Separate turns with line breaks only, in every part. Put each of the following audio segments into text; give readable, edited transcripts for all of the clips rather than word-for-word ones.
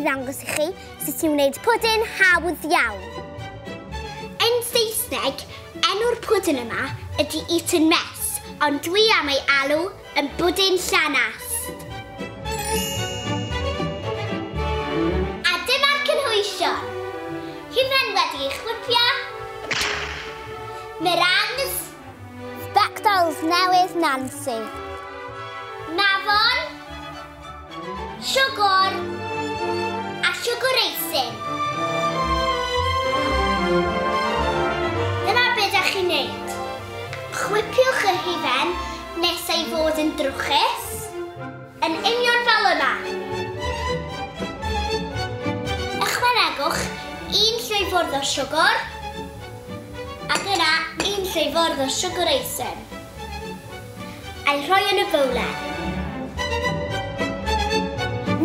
ddangos i chi sut i wneud pwdin hawdd iawn. Yn Saesneg, enw'r pwdin yma ydy Eton Mess, ond dwi am ei alw yn bwdin llanast. A dyma'r cynhwysion. Hufen wedi ei chwipio, meringues, Sbectols newydd Nansi, mafon, siwgr a siwgr eisin. Dyma beth ydych chi'n neud. Chwipiwch yr hufen nes ei fod yn drwchus, yn union fel yma. Ychwanegwch un llwy fwrdd o siwgr ac yna un llwy fwrdd o siwgr eisin. A'i rhoi yn y bowlen.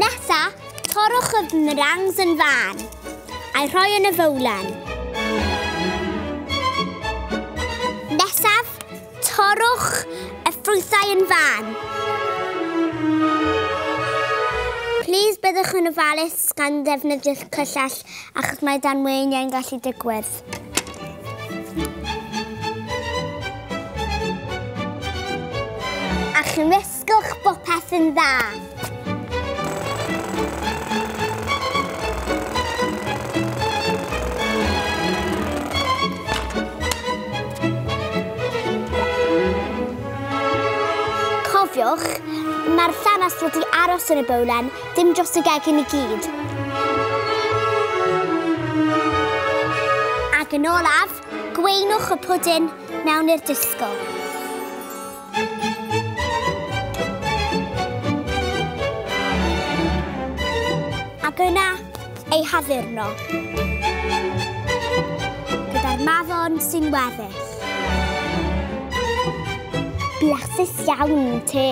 Nesa, torrwch y meringues yn fân a'i rhoi yn y fowlen. Nesaf, torrwch y ffrwythau yn fân. Plis byddwch yn ofalus gan ddefnyddio'ch cyllell achos mae damweiniau'n gallu digwydd. A chymysgwch bopeth yn dda. Cofiwch, mae'r llanast wedi aros yn y bowlen, dim dros y gegin i gyd. Ac yn olaf, gweinwch y pwdin mewn i'r disgl. Ac yna, ei haddurno. Gyda'r mafon sy'n weddill. Blasus iawn te.